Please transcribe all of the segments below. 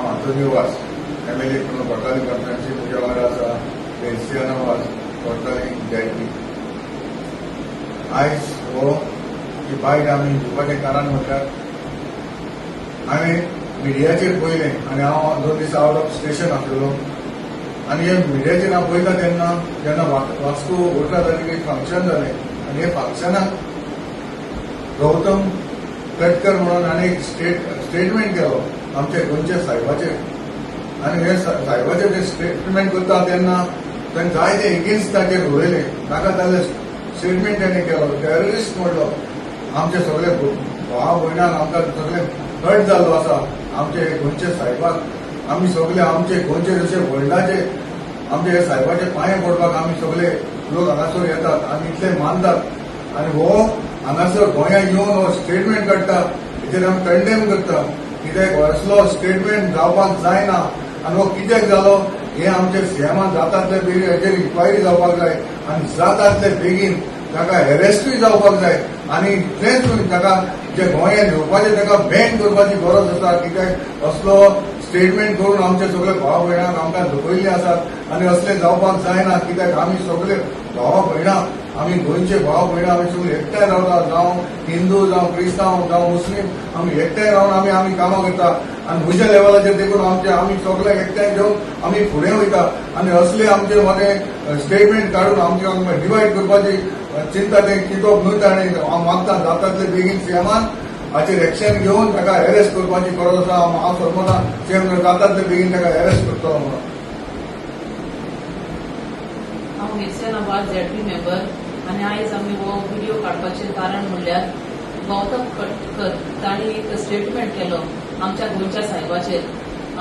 हांव Antonio Vaz, MLA from Cortalim constituency. म्हज्या वांगडा आसा पेन्सियाना वाज, कोर्टाली जेडपी. आयज हो ही बायट आमी दिवपाचें कारण म्हटल्यार हांवें मिडियाचेर पळयलें आनी हांव 2 दीस आवट ऑफ स्टेशन आसलेलो आनी हे मिडियाचेर हांव पळयता तेन्ना जेन्ना वास्को वोटरा ताचें एक फंक्शन जालें आनी हे फंक्शनाक गौतम पेटकर म्हणून आनी एक स्टेटमेंट केलो आमच्या गोंयच्या साहेबाचेर. आनी हे साहेबाचेर ते स्टेटमेंट करता तेन्ना ताणें जायते एगेन्स्ट ताचेर उलयले. नाका जाल्ले स्टेटमेंट ताणें केलो, टेररिस्ट म्हणलो. आमचे सगळे भाव भयणांक आमकां सगळे हर्ट जाल्लो आसा. आमचे गोंयच्या साहेबाक आमी सगळे आमचे गोंयचे जशे व्हडलाचे आमचे हे साहेबाचे पांये पडपाक आमी सगळे लोक हांगासर येतात आनी इतले मानतात आनी हो हांगासर गोंयांत येवन हो स्टेटमेंट काडटा, हेचेर आमी कंडेम करता. कित्याक असलो स्टेटमेंट जावपाक जायना आनी हो कित्याक जालो हे आमचे सीएमान जाता बेगीन हेचेर इन्क्वायरी जावपाक जाय आनी जाता बेगीन ताका अरेस्टूय जावपाक जाय आनी इतलेंच न्हय, ताका जे गोंयांत येवपाचें ताका बॅन करपाची गरज आसा. कित्याक असलो स्टेटमेंट करून आमचे सगळे भाव भयणांक आमकां दुखयल्ले आसात आनी असलें जावपाक जायना. कित्याक आमी सगळे भावा भयणां, आमी गोंयचे भाव भयणां, आमी सगळे एकठांय रावता. जावं हिंदू, जावं क्रिस्तांव, जावं मुस्लीम, आमी एकठांय रावन आमी कामां करता आनी म्हज्या लेवलाचेर देखून आमचे आमी सगळे एकठांय घेवन आमी फुडें वयता. आनी असले आमचे मदें स्टेटमेंट काडून आमचे डिवायड करपाची चिंता तें चिंतप न्हय ताणें. हांव मागता, जाता तितले बेगीन सीएमान हाचेर एक्शन घेवन ताका अरेस्ट करपाची गरज आसा. हांव समजता, सीएम जाता तितले बेगीन ताका अरेस्ट करतलो म्हणून. हांव मिर्सियाना वाज, झेडपी मेंबर. आनी आयज आमी हो व्हिडिओ काडपाचें कारण म्हणल्यार गौतम कटकर तांणी एक स्टेटमेंट केलो आमच्या गोंयच्या साहेबाचेर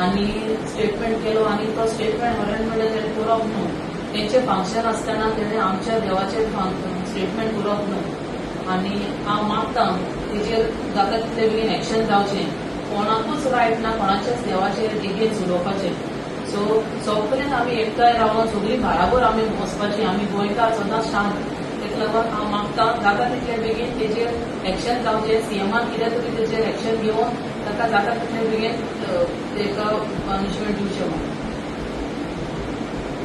आनी स्टेटमेंट केलो आनी तो स्टेटमेंट हरण म्हणल्यार तेणें करप न्हू. तेंचें फंक्शन आसतना तेणें आमच्या देवाचेर स्टेटमेंट करप न्हू. आनी हांव मागता, तेजेर जाता तितले बेगीन एक्शन जावचें. कोणाकूच रायट ना कोणाच्याच देवाचेर एगेन्स्ट उलोवपाचें. सो सगळ्यान आमी एकठांय रावन सगळीं बराबर आमी वचपाची. आमी गोंयकार सदांच शांत. तेका लागून हांव मागता, जाता तितले बेगीन तेजेर एक्शन जावचें. सीएमान कितें तरी तेजेर एक्शन घेवन ताका जाता तितले बेगीन तेका पनिशमेंट दिवचें म्हणून.